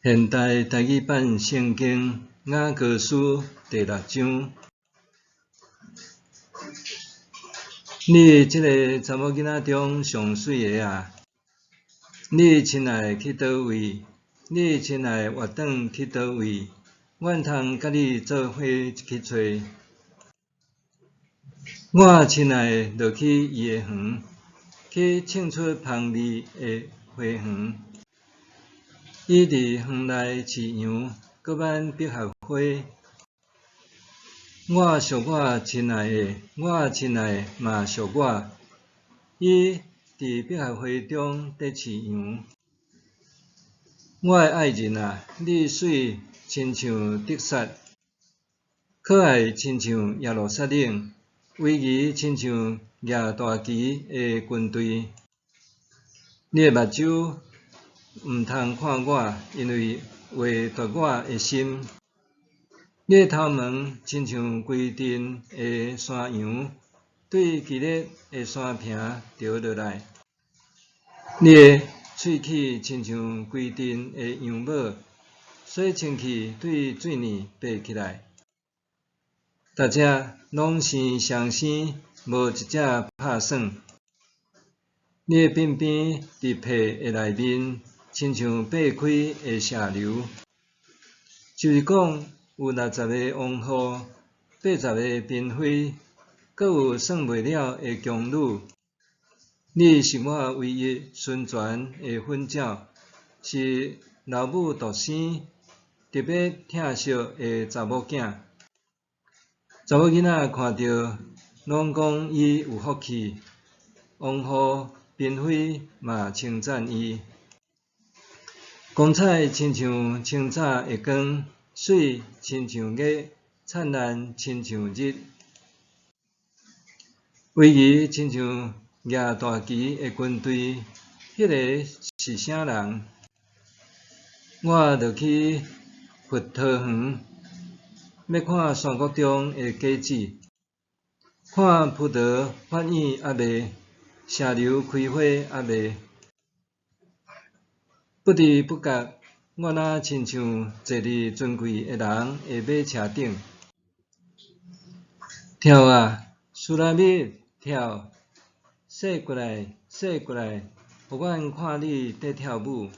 現代台語版聖經雅歌書第六章。你這个查某囡仔中上媠的啊！你親愛去佗位？你親愛活轉去佗位？阮通佮你做伙去揣。我親愛落去伊的園，去唱出芳味的花園。伊佇園內飼羊，閣挽百合花。我屬我親愛的，我親愛嘛屬我。伊佇百合花中佇飼羊。我的愛人啊，你媠親像得撒，可愛親像耶路撒冷，威儀親像舉大旗的軍隊。你的目睭毋通看我，因為會奪我的心。你的頭毛親像歸陣的山羊，對基列的山坪趒落來。你的喙齒親像歸陣的羊母，洗清氣對水暝爬起來。逐隻攏生雙生，無一隻拍算。你的鬢邊佇被的內面，親像擘開的瀉流。就是講，有60个王后，80个嬪妃，閣有算袂了的宮女。你是我唯一純全的粉鳥，是老母獨生、特別疼惜的查某囝。查某囡仔看著，攏講伊有福氣，王后、嬪妃嘛稱讚伊。光彩親像清早的光，媠親像月，燦爛親像日。威儀親像舉大旗的軍隊，彼个是啥人？我落去葡萄園，欲看山谷中的果子，看葡萄發莖猶未，石榴開花猶未。不知不覺，我若親像坐佇尊貴的人的馬車頂。跳啊，書拉密，跳！踅過來，踅過來，予阮看你佇跳舞。